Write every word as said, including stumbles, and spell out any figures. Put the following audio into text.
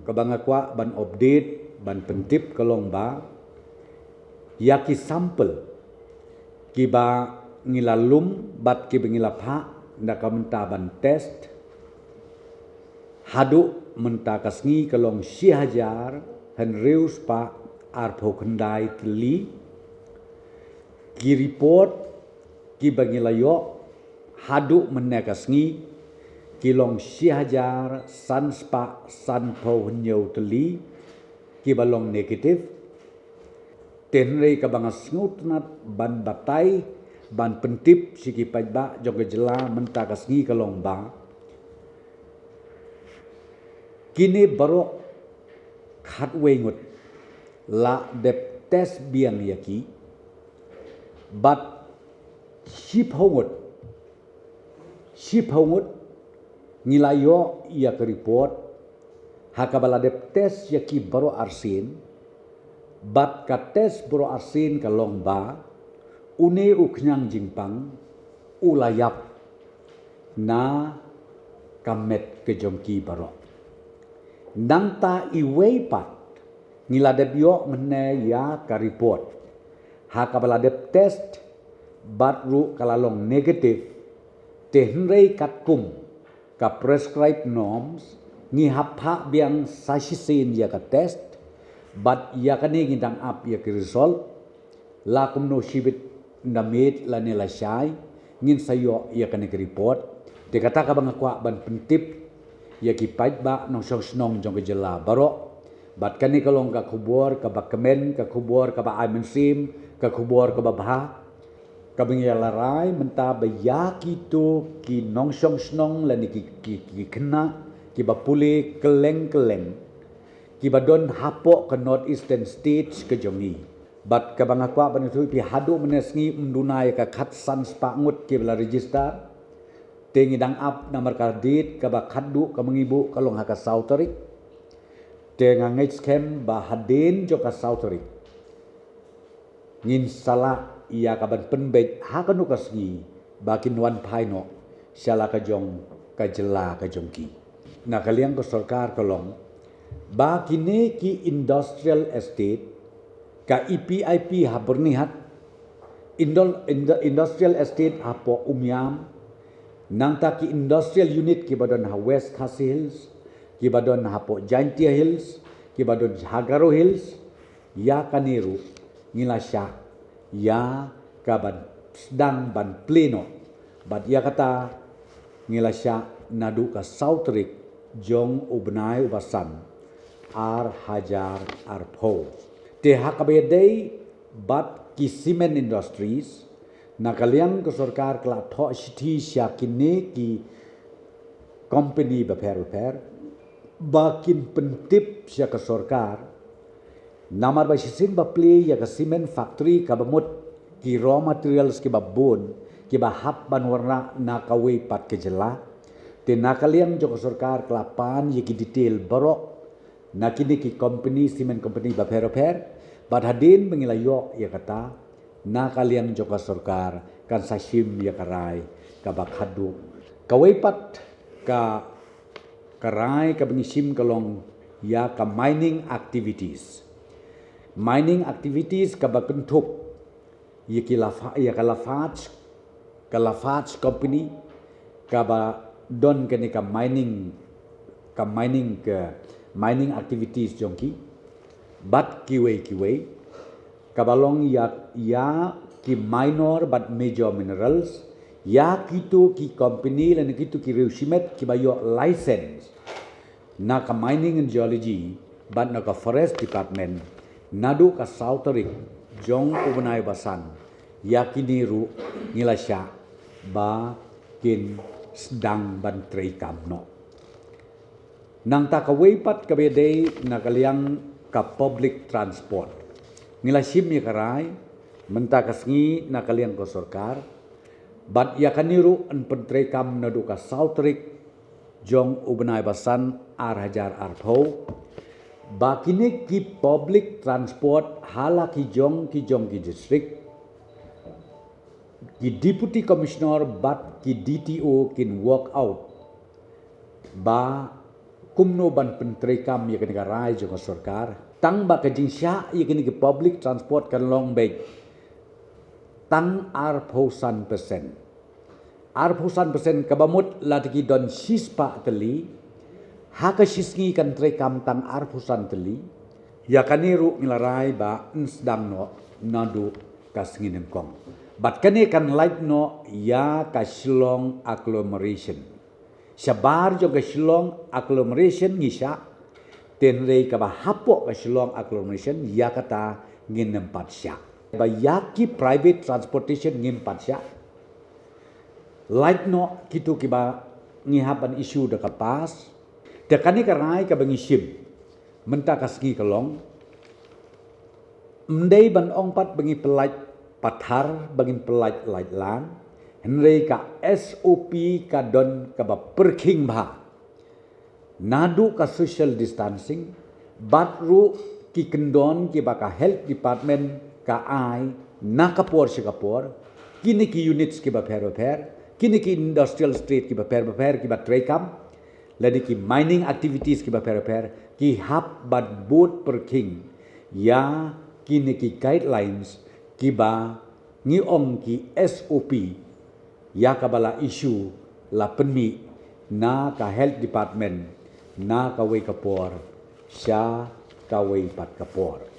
kaba nga kwah ban update, ban pyntip ka long ba ïa ki sample kiba ngi la lum bad kiba ngi la phah na ka bynta ban test haduh mynta ka sngi ka long shi hajar hynriew spah arphew khyndai tylli. Ki report kiba ngi la ïoh haduh mynne ka sngi ki long shi hajar san spah sanphew hynñiew tylli kiba long negative. Te hynrei kaba nga sngewtynnat ban batai, ban pyntip sha ki paidbah jong ka jylla mynta ka sngi ka long ba kine baroh khatwei ngut la dep test biang ïa ki, bad shiphew ngut, shiphew ngut ngi la ïoh ïa ka report ha kaba la dep test ïa ki baroh arsien, bad ka test baroh arsien ka long ba une u khñiang jingpang u la ïap na ka met ka jong ki baroh. Nangta iwei pat ngi la dep ïoh mynne ïa ka report ha kaba la dep test bad ruh ka la long negative. Te hynrei katkum ka prescribed norms ngi hap phah biang sa shisien ïa ka test, bad ïa kane ngi dang ap ïa ka result. La kumno shibit na miet lane lashai ngin sa ïoh ïa kane ka report. Te kata kaba nga kwah ban pyntip ïa ki paidbah nongshong shnong jong ka jylla baroh. Bad kane ka long ka khubor kaba kmen, ka khubor kaba ai mynsiem, ka khubor kaba bha, kaba ngi la rai mynta ba ïa kito ki nongshong shnong lane ki, ki, ki khynnah kiba pule kylleng kylleng kiba don hapoh ka North Eastern States ka jong ngi. Bad kaba nga kwah ban ïathuh ïa phi, haduh mynne sngi ym duna ïa ka khatsan spah ngut kiba la register. Te ngi dang ap namar ka date kaba khatduh kaba ngi buh ka long ha ka saw tarik. Te nga ngeit skhem ba hadien jong ka saw tarik ngin sa lah ïa ka ban pynbeit ha kano ka sngi ba kin wan phai noh sha la ka jong ka jylla ka jong ki. Na ka liang ka sorkar ka long ba kine ki industrial estate, ka E P I P ha Byrnihat, indul-, indu-, industrial estate hapoh Umiam, nangta ki industrial unit kiba don ha West Khasi Hills, kiba don hapoh Jaintia Hills, kiba don ha Garo Hills, ïa kane ruh ngi la shah ïa ka ban sdang ban plie noh. Bad ïa kata ngi la shah naduh ka saw tarik jong u bnai uba san ar hajar arphew. Te ha kaba ïadei bad ki cement industries, na ka liang ka sorkar ka la thoh shithi sha kine ki company bapher bapher ba kin pyntip sha ka sorkar, namar ba shisien ba plie ïa ka cement factory kaba mut ki raw materials kiba bun kiba hap ban wanrah na kawei pat ka jylla. Te na ka liang jong ka sorkar ka la pan ïa ki detail baroh na kine ki company, cement company bapher bapher. Bad hadien ba ngi la ïoh ïa kata, na ka liang jong ka sorkar kan sa shim ïa ka rai kaba khatduh. Kawei pat ka, ka rai kaba ngi shim ka long ïa ka mining activities. Mining activities kaba kynthup ïa ki Lafa-, ïa ka Lafarge, ka Lafarge company kaba don kane ka mining, ka mining, ka mining activities jong ki, bad kiwei kiwei, kaba long ïa, ïa ki minor bad major minerals, ïa kito ki company lane kito ki riew shimet kiba ïoh license na ka Mining and Geology bad na ka Forest Department, naduh ka saw tarik jong u bnai ba san, ïa kine ruh ngi la shah ba kin sdang ban treikam noh. Nangta kawei pat kaba ïadei na ka liang ka public transport, ngi la shim ïa ka rai mynta ka sngi na ka liang ka sorkar, bad ïa kane ruh yn pyntreikam naduh ka saw tarik jong u bnai ba san ar hajar arphew, ba kine ki public transport ha la ki jong ki jong ki district, ki Deputy Commissioner bad ki D T O kin work out ba Kumno ban pyntreikam ïa kane ka rai jong ka sorkar, tang ba ka jingshah ïa kine ki public transport kan long beit tang arphew san percent. Arphew san percent kaba mut lada ki don shispah tylli, ha ka shisngi kan treikam tang arphew san tylli. Ïa kane ruh ngi la rai ba yn sdang noh naduh ka sngi nyngkong. Bad kane kan lait noh ïa ka Shillong agglomeration. Shabar jong ka Shillong agglomeration ngi shah, te hynrei kaba hapoh ka Shillong agglomeration ïa kata ngin ym pat shah. Ba ïa ki private transportation ngim pat shah. Lait noh kito kiba ngi hap ban issue da ka pass. Te kane ka rai kaba ngi shim mynta ka sngi ka long, ym dei ban ong pat ba ngi pyllait pathar, ba ngin pyllait lait lang, hynrei ka S O P ka don kaba pyrkhing bha. Naduh ka social distancing, bad ruh ki kyndon kiba ka health department ka ai na ka por sha ka por, kine ki units kiba pher bapher, kine ki industrial estate kiba pher bapher kiba treikam, lane ki mining activities kiba pher bapher, ki hap ban bud pyrkhing ïa kine ki guidelines kiba ngi ong ki S O P, ïa kaba la issue, la pynmih na ka health department na kawei ka por sha kawei pat ka por.